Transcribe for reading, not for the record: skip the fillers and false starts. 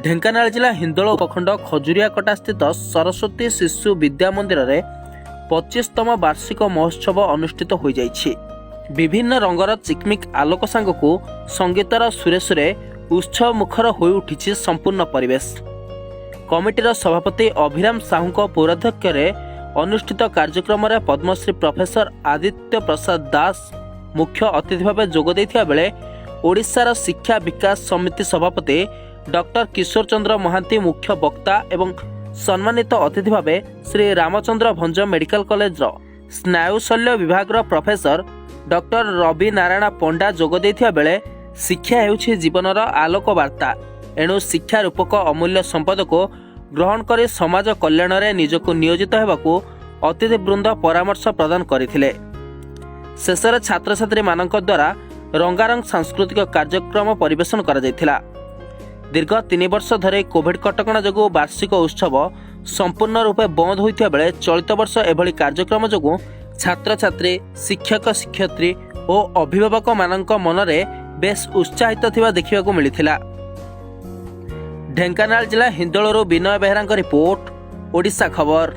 ଢେଙ୍କାନାଳ ଜିଲ୍ଲା ହିନ୍ଦୋଳ ଉପଖଣ୍ଡ ଖଜୁରିଆକଟା ସ୍ଥିତ ସରସ୍ୱତୀ ଶିଶୁ ବିଦ୍ୟା ମନ୍ଦିରରେ 25ତମ ବାର୍ଷିକ ମହୋତ୍ସବ ଅନୁଷ୍ଠିତ ହୋଇଯାଇଛି। ବିଭିନ୍ନ ରଙ୍ଗର ଚିକମିକ ଆଲୋକ ସାଙ୍ଗକୁ ସଙ୍ଗୀତର ସୁରେ ସୁରେ ଉତ୍ସବ ମୁଖର ହୋଇଉଠିଛି ସମ୍ପୂର୍ଣ୍ଣ ପରିବେଶ। କମିଟିର ସଭାପତି ଅଭିରାମ ସାହୁଙ୍କ ପୌରାଧ୍ୟକ୍ଷରେ ଅନୁଷ୍ଠିତ କାର୍ଯ୍ୟକ୍ରମରେ ପଦ୍ମଶ୍ରୀ ପ୍ରଫେସର ଆଦିତ୍ୟ ପ୍ରସାଦ ଦାସ ମୁଖ୍ୟ ଅତିଥି ଭାବେ ଯୋଗ ଦେଇଥିବା ବେଳେ ଓଡ଼ିଶାର ଶିକ୍ଷା ବିକାଶ ସମିତି ସଭାପତି ଡକ୍ଟର କିଶୋର ଚନ୍ଦ୍ର ମହାନ୍ତି ମୁଖ୍ୟ ବକ୍ତା ଏବଂ ସମ୍ମାନିତ ଅତିଥି ଭାବେ ଶ୍ରୀ ରାମଚନ୍ଦ୍ର ଭଞ୍ଜ ମେଡିକାଲ କଲେଜର ସ୍ନାୟୁଶଲ୍ୟ ବିଭାଗର ପ୍ରଫେସର ଡକ୍ଟର ରବି ନାରାୟଣ ପଣ୍ଡା ଯୋଗ ଦେଇଥିବା ବେଳେ ଶିକ୍ଷା ହେଉଛି ଜୀବନର ଆଲୋକ ବାର୍ତ୍ତା, ଏଣୁ ଶିକ୍ଷା ରୂପକ ଅମୂଲ୍ୟ ସମ୍ପଦକୁ ଗ୍ରହଣ କରି ସମାଜ କଲ୍ୟାଣରେ ନିଜକୁ ନିୟୋଜିତ ହେବାକୁ ଅତିଥିବୃନ୍ଦ ପରାମର୍ଶ ପ୍ରଦାନ କରିଥିଲେ। ଶେଷରେ ଛାତ୍ରଛାତ୍ରୀମାନଙ୍କ ଦ୍ୱାରା ରଙ୍ଗାରଙ୍ଗ ସାଂସ୍କୃତିକ କାର୍ଯ୍ୟକ୍ରମ ପରିବେଷଣ କରାଯାଇଥିଲା। ଦୀର୍ଘ 3 ବର୍ଷ ଧରି କୋଭିଡ କଟକଣା ଯୋଗୁଁ ବାର୍ଷିକ ଉତ୍ସବ ସମ୍ପୂର୍ଣ୍ଣ ରୂପେ ବନ୍ଦ ହୋଇଥିବା ବେଳେ ଚଳିତ ବର୍ଷ ଏଭଳି କାର୍ଯ୍ୟକ୍ରମ ଯୋଗୁଁ ଛାତ୍ରଛାତ୍ରୀ, ଶିକ୍ଷକ ଶିକ୍ଷୟିତ୍ରୀ ଓ ଅଭିଭାବକମାନଙ୍କ ମନରେ ବେଶ୍ ଉତ୍ସାହିତ ଥିବା ଦେଖିବାକୁ ମିଳିଥିଲା। ଢେଙ୍କାନାଳ ଜିଲ୍ଲା ହିନ୍ଦୋଳରୁ ବିନୟ ବେହେରାଙ୍କ ରିପୋର୍ଟ, ଓଡ଼ିଶା ଖବର।